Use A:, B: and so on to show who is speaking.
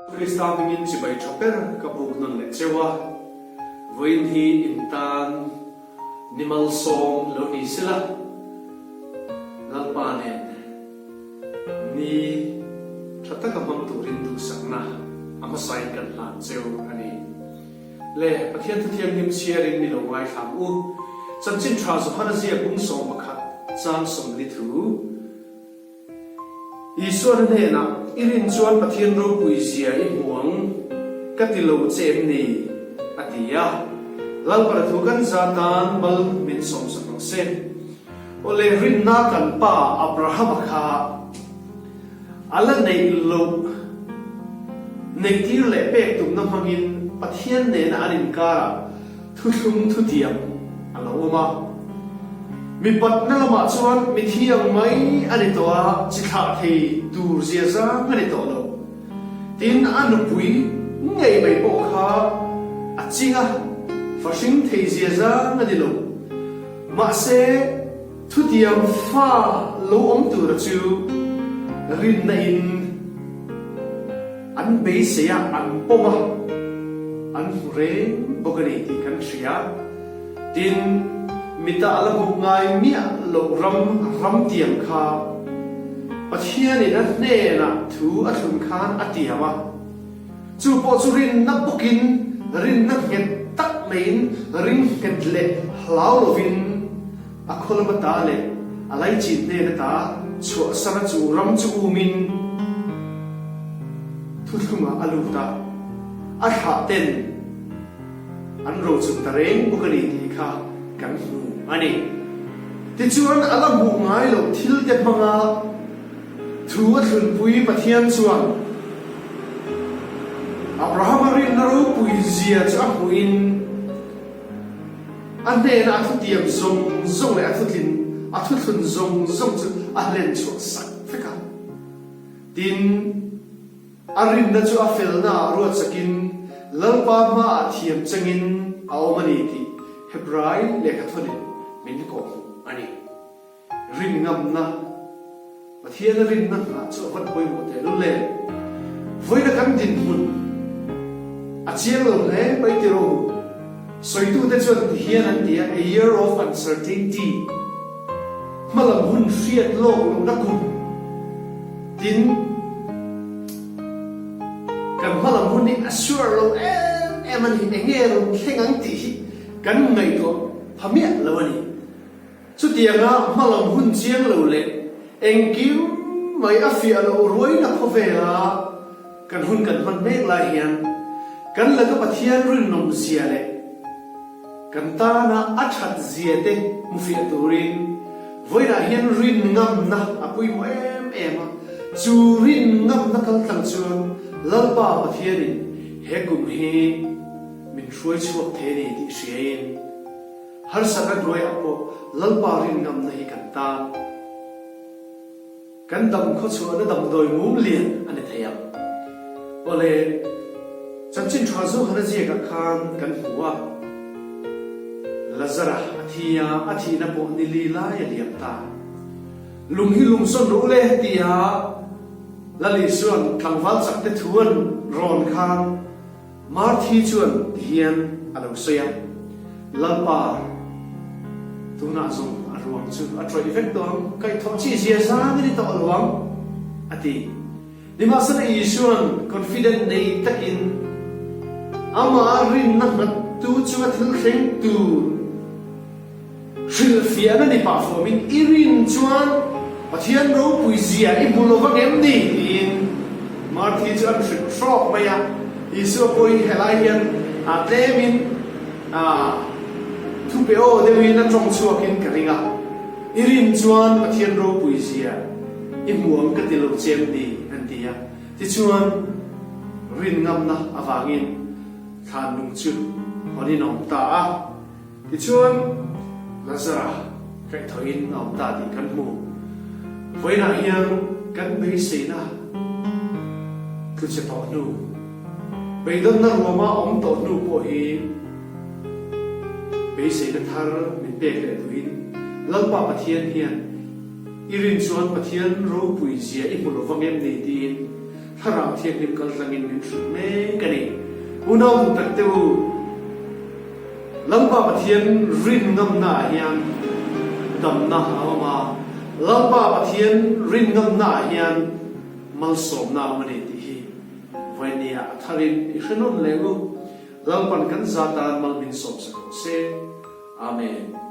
A: Krista hmingin chibai tha ber ka buk nawn leh cheu a, vawiin hi in tan ni malsawm lo ni sela, Lalpa nen ni tha taka hmang turin duhsakna a hmasain kan hlan cheu a ni. Le Pathian Thuthianghlim chhiarin mi lo ngaithlam u. Chanchin tha Johana ziak bung 11 chang 40 thu. Isuan a hnenah, I rin chuan Pathian ropui zia i hmu ang, ka ti lo che em ni? a ti a. Lalpara thu kan za tan mal min sawmsak rawh se. Awle, rinna kan pa Abrahama kha a la neih loh neihtir leh pek tumna hmangin Pathian nena an inkarah Thuthlung thutiam a lo awm a. Mipatna lamah chuan mithi ang mai a ni tawh a, chi thlah thei tur zia zang a ni tawh lo. Tin, a nupui ngei mai pawh kha a ching a, fahring thei zia zang a ni lo. Mahse, thutiam fa lo awm tura chu rinna in An beisei a, an pawm a, an hmu reng bawk a ni tih kan hria. Tin, mita a la hmuh ngai miah loh ram ramtiam kha Pathianin a hnenah thu a thlun khan a tiam a. Chu pawh chu rinna bawkin, rinna nghet tak maiin, ring nghet leh hlau lovin A khaw lam ata leh a laichin hnen ata chhuahsan a chu ram chu umin thuthlungah a lut a, a thlah ten an rochun ta reng bawk a ni tih kha kan hmu a ni. Tichuan a la hmuh ngai loh thil te hmanga thu a thlunpui Pathian chuan Abrahama rinna ropui zia chu a hmuhin, A hnena a thutiam zawng zawng leh a thutlin a thuthlun zawng zawng chu a hlen chhuah sak vek a. Tin, a rinna chu a felnaah ruat sakin Lalpa hmaah thiam changin a awm a ni tih Hebrai lehkhathawnin min kawhhmuh a ni. Rin ngamna, Pathiana rinna nghah chu a van pawimawh tehlul le. Vawiina kan dinhmun a chiang lo hle mai ti rawh u. Sawitute chuan ti hian an ti a, a year of uncertainty, hmalam hun hriat lawk lohna kum. Tin, kan hmalam hun hi a sure lo em em a ni, enge rawn thleng ang tih hi kan ngaihtuah pha miah lo a ni. Chutianga hmalam hun chiang lo leh engkim mai a fiah loh ruaina khawvela kan hun kan hman mek lai hian kan laka Pathian rinawm zia leh kan tana a that zia te hmu fiah turin vawiinah hian rin ngamna a pawimawh em em a. Chu rin ngamna kal tlang chuan Lalpa Pathianin he kum hi min hruai chhuak thei a ni tih hriain, Harsatna hnuaiah pawh Lalpa rin ngamna hi kan tan. Kan dam khawchhuahna damdawi mum lian a ni thei ang. Awle, chanchin tha Johana ziakah khan kan hmu a, Lazara a thi a, a thihna pawh ni li lai a liam ta. Lung hi lung sawn rawh u le tia Lal Isua'n tlangval chakte thu an rawn khan, Marthi chuan tihian a lo sawi a, Lalpa, tunah zawng a ruang chu a tawih vek tawh ang, kaihthawh chi zia zang a ni tawh lo ang, a ti. Nimahsela Isua'n confident nei takin amah rinna nghattu chunga thil thleng tur, Hrilhfiahna ni pah fawmin i rin chuan Pathian ropui zia i hmu lo vang em ni? tiin Marthi chu an hrilh hrawk mai a. Isua pawhin helai hian tlemin thupe aw deuhin a tawng chhuakin ka ring a, I rin chuan Pathian ropui zia i hmu ang ka ti lo che em ni? an ti a. Tichuan rin ngamna avangin thlan lung chu hawnin a awm ta a. Tichuan, Lazara kaihthawhin a awm ta tih kan hmu. Vawiinah hian kan beiseina tluche tawh hnu, beidawnna ruama awm tawh hnu pawh hi beiseina thar min pek leh duhin Lalpa Pathian hian i rin chuan Pathian ropui zia i hmu lo vang em ni tiin. Thlarau Thianghlim kaltlangin min hrilh mek a ni. Unau duh tak te u, Lalpa Pathian rin ngamna ah hian damna a awm a, Lalpa Pathian rin ngamna ah hian malsawmna a awm a ni tih hi vawinia a tharin i hre nawn leh ngu. Lalpan kan za tan mal min sawmsak rawh se. Amen.